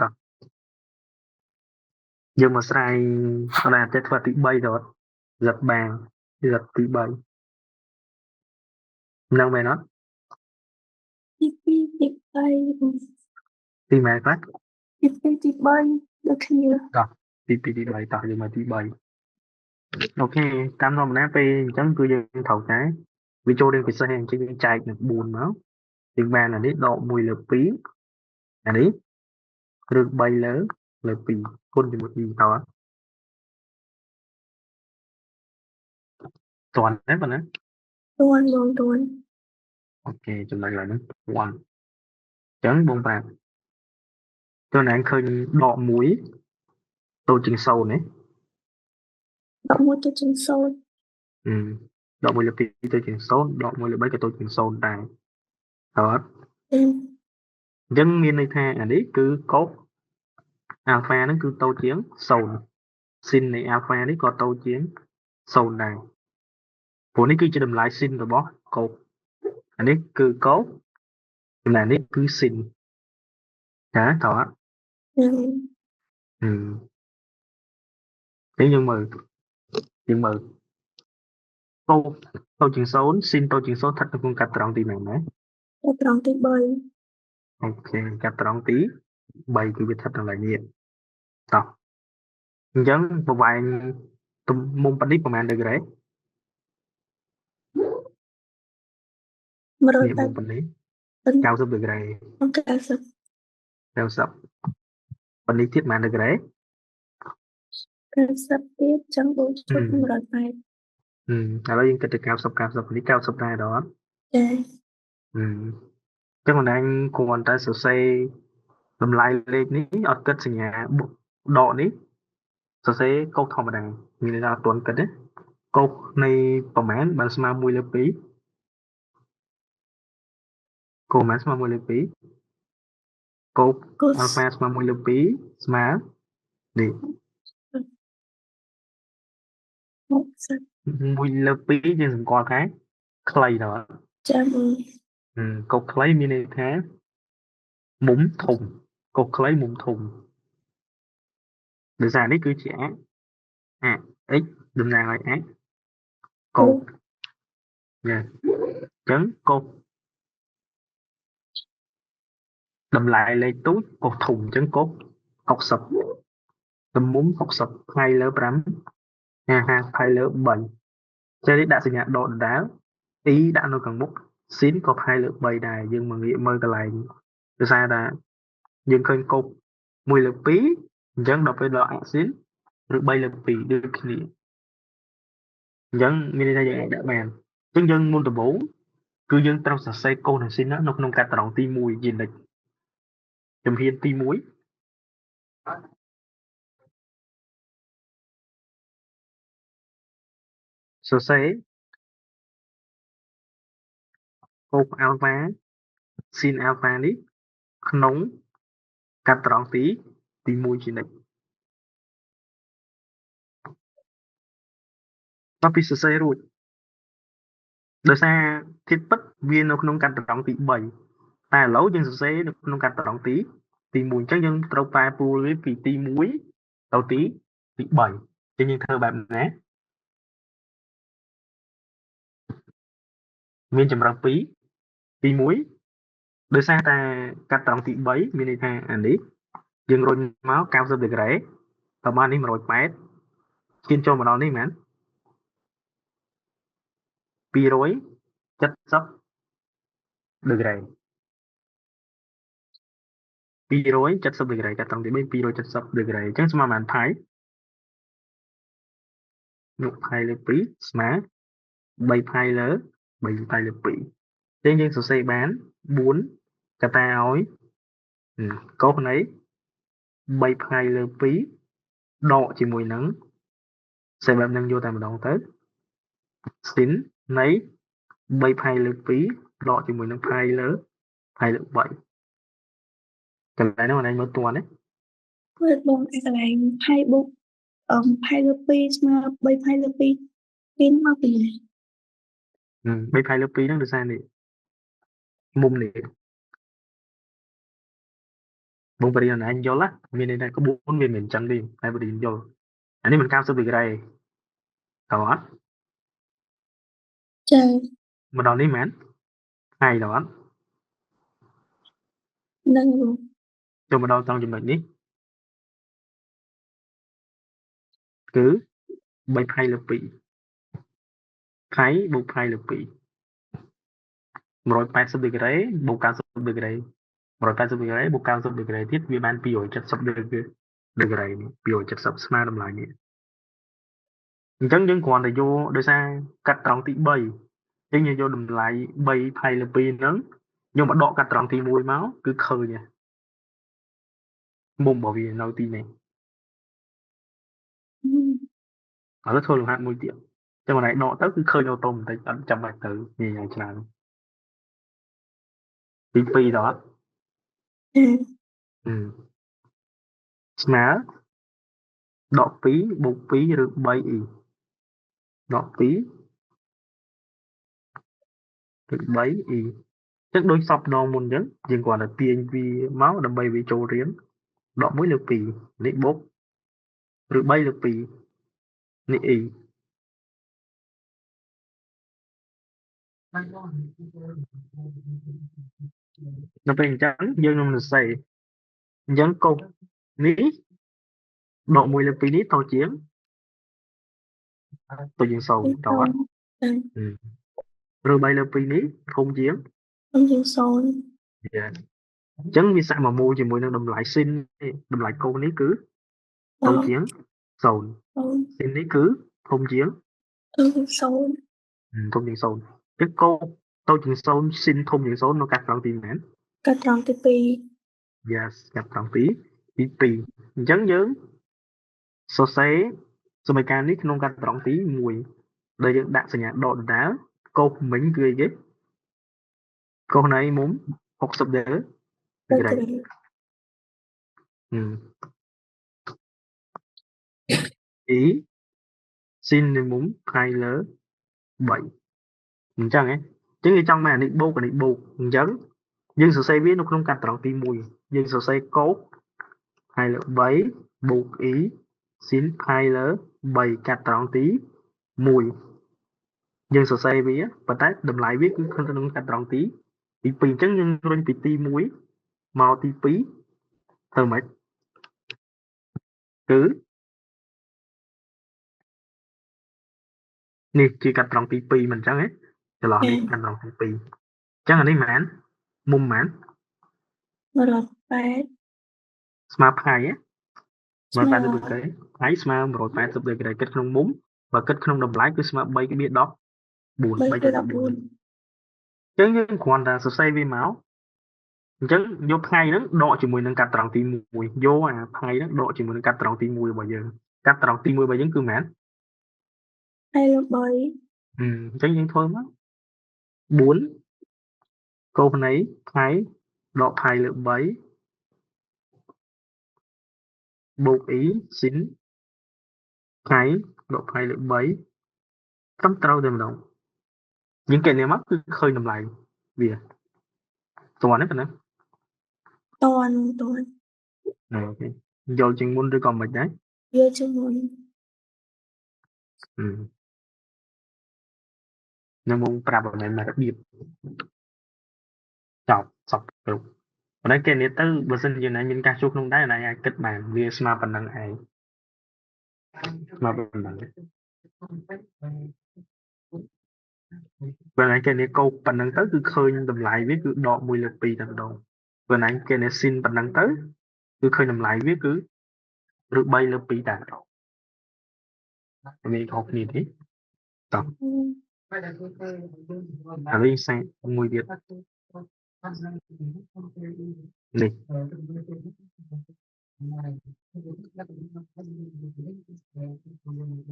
តោះយើងមកស្រាយអត់តែធ្វើទី3ទៅអត់ Z បាង Z ទី3នឹងមែនអត់ ទី2ទី3ទីម៉ែខ្លះទី2ទី3ដូចគ្នាតោះទី2ទី3តោះយើងមកទី3អូខេតាមធម្មតាពេលអញ្ចឹងគឺយើងត្រូវតែវាចូលរៀងពិសេសអញ្ចឹងយើងចែកនឹង4មកយើងបានអានេះដក1លើ2អានេះឬ3លើ2គុណជាមួយ e តើតន់ទេប៉ុណ្ណាតន់បងតន់អូខេចំណុចឡើយហ្នឹងតន់អញ្ចឹងបងប្រាប់តើណែឃើញដក1តូចជាង0ទេដក1តូចជាង0ដក1លើ2តូចជាង0ដក1លើ3ក៏តូចជាង0ដែរតើអត់អញ្ចឹងមានន័យថាអានេះគឺកុសអាល់ហ្វាហ្នឹងគឺតូចជាង0ស៊ីននៃអាល់ហ្វានេះក៏តូចជាង0ដែរព្រោះនេះគឺជាតម្លៃស៊ីនរបស់កុសអានេះគឺកុសចំណែកនេះគឺស៊ីនចាតើអត់អញ្ចឹងយើងមើលកុសតូចជាង0ស៊ីនតូចជាង0ស្ថិតនៅក្នុងកាត់ត្រង់ទីណាណាកាត់ត្រង់ទី3អូខេកាត់ត្រង់ទី3គឺវាស្ថិតនៅកន្លែងនេះតោះអញ្ចឹងប្រវែងទំមុំប៉ុណ្នេះប្រហែលដឺក្រេ180ប៉ុណ្នេះ90ដឺក្រេ90ប៉ុណ្នេះទៀតប្រហែលដឺក្រេ90ទៀតចឹងបូកជុំ180ឥឡូវយើងគិតទៅ90 90នេះ90ដែរដល់ចាចឹងមិនដឹងគ្រាន់តែសរសេរតម្លៃលេខនេះអត់គិតសញ្ញាដកនេះសរសេរកុសធម្មតាមានន័យថាអត់ទាន់គិតទេកុសនៃប្រមាណបានស្មើ1លើ2កុសប្រមាណស្មើ1លើ2កុសអាល់ហ្វាស្មើ1លើ2ស្មើនេះ1លើ2យើងសម្គាល់ថាខ្លីដល់ចាបងកុសខ្លីមានន័យថាមុំធំកុសខ្លីមុំធំដោយសារនេះគឺជាអ x តំណាងឲ្យអកុសញ៉ាអញ្ចឹងកុសតម្លៃលេខទូចកុសធំអញ្ចឹងកុស60ទំមុំ60ផាយលើ5 50ផាយលើ3ចេះនេះដាក់សញ្ញាដកដដែល e ដាក់នៅខាងមុខស៊ីនក៏ផាយលើ3ដែរយើងមកងាកមើលកន្លែងដោយសារថាយើងឃើញកុស1លើ2អញ្ចឹងដល់ពេលដល់អស៊ីនឬ3លើ2ដូចគ្នាអញ្ចឹងមានន័យថាយើងអាចដាក់បានអញ្ចឹងយើងមុនដំបូងគឺយើងត្រូវសរសេរកុសនិងស៊ីននៅក្នុងកាត់ត្រង់ទី1ជានិច្ចជំហានទី1សរសេរកុសអាល់ហ្វាស៊ីនអាល់ហ្វានេះក្នុងកាត់ត្រង់ទី1ជានិច្ចដល់ពីសរសេររួចដោយសារធាតុពិតវានៅក្នុងកាត់ត្រង់ទី3តែឥឡូវយើងសរសេរនៅក្នុងកាត់ត្រង់ទី1អញ្ចឹងយើងត្រូវប្រែប្រួលវាពីទី1ទៅទី3អញ្ចឹងយើងធ្វើបែបណាមានចម្រើស2ទី1ដោយសារតែកាត់ត្រង់ទី3មានន័យថាអានេះយើងរុញមក90ដឺក្រេតើបាននេះ180ឈានចូលមកដល់នេះមែន270ដឺក្រេ270ដឺក្រេកាត់ត្រង់ទី3 270ដឺក្រេអញ្ចឹងស្មើប៉ុន្មានផាយយកផាយលើ2ស្មើ3ផាយលើ3ផាយលើ2ចឹងយើងសរសេរបាន4កតាឲ្យកុសនៃ3ផាយលើ2ដកជាមួយនឹងសេបែបនឹងយកតែម្ដងទៅស៊ីននៃ3ផាយលើ2ដកជាមួយនឹងផាយលើ3កន្លែងនោះអនឯងមើលទាន់ទេមើលបងឯកន្លែងផាយបូកផាយលើ2ស្មើ3ផាយលើ2ពីមកពីណា3ផាយលើ2ហ្នឹងដោយសារនេះមុំនេះ បងបរិញ្ញាឯងយល់ណាមានន័យថាក្បួនវាមិនអញ្ចឹងទេតែបរិញ្ញាយល់អានេះមិន90ដឺក្រេតើអត់ចាមកដល់នេះមែនថ្ងៃតើអត់នឹងបងចូលមកដល់ត្រង់ចំណុចនេះគឺ3ផៃលើ2ផៃបូកផៃលើ2 180ដឺក្រេបូក90ដឺក្រេ180ដឺក្រេបូក90ដឺក្រេទៀតវាបាន270ដឺក្រេនេះ270ស្មើតម្លៃនេះអញ្ចឹងយើងគ្រាន់តែយកដោយសារកាត់ត្រង់ទី3អញ្ចឹងយើងយកតម្លៃ3ផៃលើ2ហ្នឹងយកមកដកកាត់ត្រង់ទី1មកគឺឃើញមុំរបស់វានៅទីនេះឥឡូវធ្វើលំហាត់មួយទៀតចឹងម្នាក់ដកទៅគឺឃើញអូតូបន្តិចអត់ចាំបាច់ទៅញ៉ៃច្រើនទី2ដល់ស្មើដក2បូក2ឬ 3e ដក2ឬ 3e ចឹងដូចសពដងមុនចឹងយើងគ្រាន់តែទាញវាមកដើម្បីវាចូលរៀងដក1លើ2នេះបូកឬ3លើ2នេះ e ដល់ពេលអញ្ចឹងយើងនឹងសរសេរអញ្ចឹងកុសនេះដក1លើ2នេះតូចជាង0តើអត់ឬ3លើ2នេះធំជាង0 អញ្ចឹងវាសាក់មួយមូលជាមួយនឹងតម្លៃស៊ីនតម្លៃកូននេះគឺតូចជាង0ស៊ីននេះគឺធំជាង0ធំជាង0គឺកូតូចជាង0ស៊ីនធំជាង0នៅកាត់ត្រង់ទីប៉ុន្មានកាត់ត្រង់ទី2 Yes កាត់ត្រង់ទី2អញ្ចឹងយើងសរសេរសមីការនេះក្នុងកាត់ត្រង់ទី1ដែលយើងដាក់សញ្ញាដកដដែលកូសមិញគឺអីគេកូសនៃមុំ60ដឺក្រេអ៊ីស៊ីននៃមុំផៃលើ3អញ្ចឹងហ៎អញ្ចឹងគេចង់មកអានេះបូកអានេះបូកអញ្ចឹងយើងសរសេរវានៅក្នុងកាត់ត្រង់ទី1យើងសរសេរកូសផៃលើ3បូកអ៊ីស៊ីនផៃលើ3កាត់ត្រង់ទី1យើងសរសេរវាប៉ុន្តែតម្លៃវាគឺក្នុងកាត់ត្រង់ទី2អញ្ចឹងយើងរុញពីទី1មកទី2ធ្វើម៉េចគឺនេះជាកាត់ត្រង់ទី2មិនអញ្ចឹងទេចន្លោះនេះកាត់ត្រង់ទី2អញ្ចឹងអានេះប៉ុន្មានមុំប៉ុន្មាន180ស្មើផៃហ៎180ដឺក្រេផៃស្មើ180ដឺក្រេគិតក្នុងមុំបើគិតក្នុងតម្លៃគឺស្មើ3.14 3.14អញ្ចឹងយើងគ្រាន់តែសរសេរវាមកអញ្ចឹងយកថ្ងៃហ្នឹងដកជាមួយនឹងកាត់ត្រង់ទី1យកអាថ្ងៃហ្នឹងដកជាមួយនឹងកាត់ត្រង់ទី1របស់យើងកាត់ត្រង់ទី1របស់យើងគឺប៉ុន្មានផៃលើ3អញ្ចឹងយើងធ្វើមក4កូសនៃផៃដកផៃលើ3បូកអ៊ីស៊ីនផៃដកផៃលើ3ត្រឹមត្រូវតែម្ដងយើងកែនេះមកគឺឃើញតម្លៃវាតន់ទេប៉ុណ្ណឹងតន់តន់អូខេយល់ជាងមុនឬក៏មិនដែរយល់ជាងមុននឹងមកប្រាប់ឲ្យមករបៀបចប់សពគ្រប់ប៉ុន្តែគេនេះទៅបើសិនជាណាមានការជួបក្នុងដែរណាអាចគិតបានវាស្មើប៉ុណ្ណឹងឯងស្មើប៉ុណ្ណឹងបើណាគេនេះកោប៉ុណ្ណឹងទៅគឺឃើញតម្លៃវាគឺដក1លើ2តែម្ដងបើណាគេនេះស៊ីនប៉ុណ្ណឹងទៅគឺឃើញតម្លៃវាគឺឬ3លើ2តែម្ដងមានខុសគ្នាទេតោះឥឡូវសាកមួយទៀតនេះ